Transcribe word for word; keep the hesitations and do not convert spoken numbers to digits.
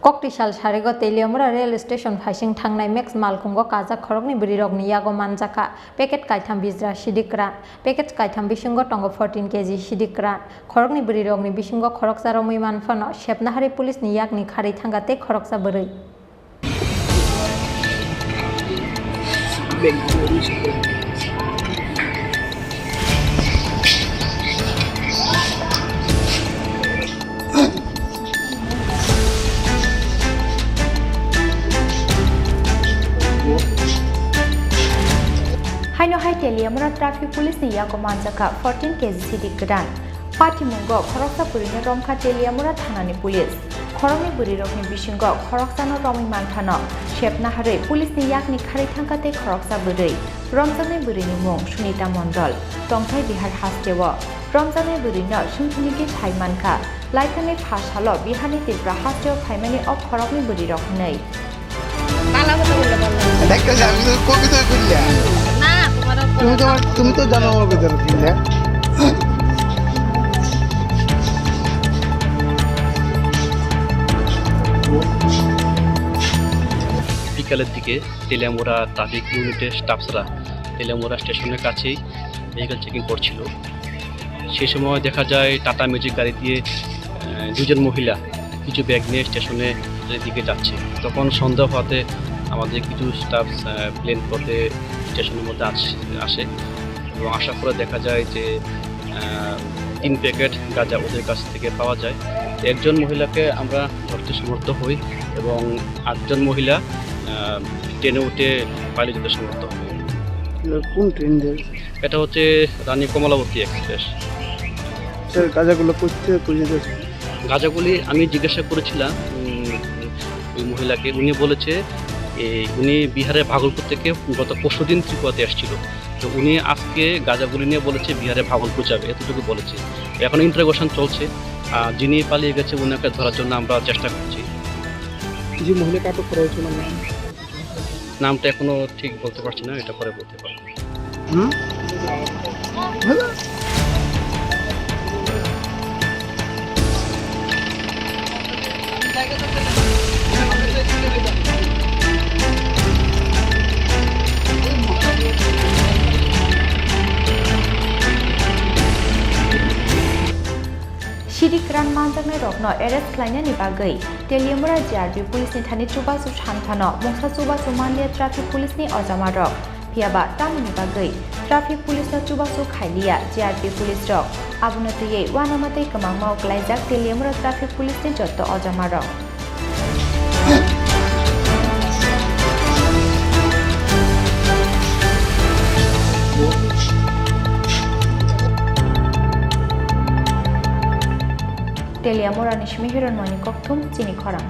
Koktisal sarigo Teliamura rail station phaising thangnai Max malkhungo kajak khoroknwi bwrwirokni yago manjakha packet kaitham bijra sidik kwran. Packet kaitham bisingo tongo fourteen K G sidik kwran. Khoroknwi bwrwirokni bisingo khoroksa romwi manphano sepnahari police ni yakni kharwi thangkha tei khoroksa bwrwi. Haino hai Teliamura traffic police ni yago manjakha fourteen K G sidik kwran. Patimungo khoroksa bwrwino romkha Teliamura thanani police. Khoroknwi bwrwirokni bisingo khoroksano romwi manphano sepnaharwi police ni yakni kharwi thangkha tei khoroksa bwrwi. Romjaknai bwrwini mung Sunita Mondol, tongthai Bihar hasteo. Romjaknai bwrwino sumthumwi khe sai mankha, laithangni pha salo Biharni Tripura hasteo phaimani o khoroknwi bwrwirok hwnwi. দেখতে যে আমি তো কবিতা কইলা। না, তোমার তুমি তো, তুমি তো জানো আমার ভিতরে কিনলে। বিকালের দিকে তেলিয়ামুড়া ট্রাফিক ইউনিটের স্টাফরা তেলিয়ামুড়া স্টেশনের কাছেই ভেহিকল চেকিং করছিল। সেই সময় দেখা যায় টাটা ম্যাজিক গাড়ি দিয়ে, আহ, দুজন মহিলা কিছু ব্যাগ নিয়ে স্টেশনের দিকে যাচ্ছে। তখন সন্দেহ হওয়াতে আমাদের কিছু স্টাফ, আহ, প্লেন পথে স্টেশনের মধ্যে আস-, আসে এবং আসার পরে দেখা যায় যে, আহ, তিন প্যাকেট গাঁজা ওদের কাছ থেকে পাওয়া যায়। একজন মহিলাকে আমরা ধরতে সমর্থ হই এবং আটজন মহিলা, আহ, ট্রেনে উঠে পালিয়ে যেতে সমর্থ হই। কোন ট্রেন ধরে? এটা হচ্ছে রানী কমলাবতী এক্সপ্রেস। স্যার, গাঁজাগুলো কোথা থেকে খুঁজে পেয়েছেন? গাঁজাগুলি আমি জিজ্ঞাসা করেছিলাম, উম, ওই মহিলাকে। উনি বলেছে, এ, উনি বিহারের ভাগলপুর থেকে গত পরশুদিন ত্রিপুরাতে এসেছিল। তো উনি আজকে গাঁজাগুলি নিয়ে বলেছে বিহারে ভাগলপুর যাবে, এতটুকু বলেছে। এখন ইন্টারোগেশন চলছে। আর যিনি পালিয়ে গেছে, ওনাকে ধরার জন্য আমরা চেষ্টা করছি। যে মহিলাকে আটক করা হয়েছে, ওনার নাম? নামটা এখনো ঠিক বলতে পারছি না, এটা পরে বলতে পারবো। হুম? Sidik kwran manjaknairokno arrest khlainani bagwi Teliamura G R P police ni thani chubachu sanphano mungsa chubachu manliya traffic police ni ojamarok. Phiyaba tamoni bagwi traffic police no chubachu khailiya G R P police rok. Abono twiwi uanama tei kwmangma o kwlaijak Teliamura traffic police ni jotto ojamarok. Teliamura ni simi Hironmoni Kokthum, chini khorang.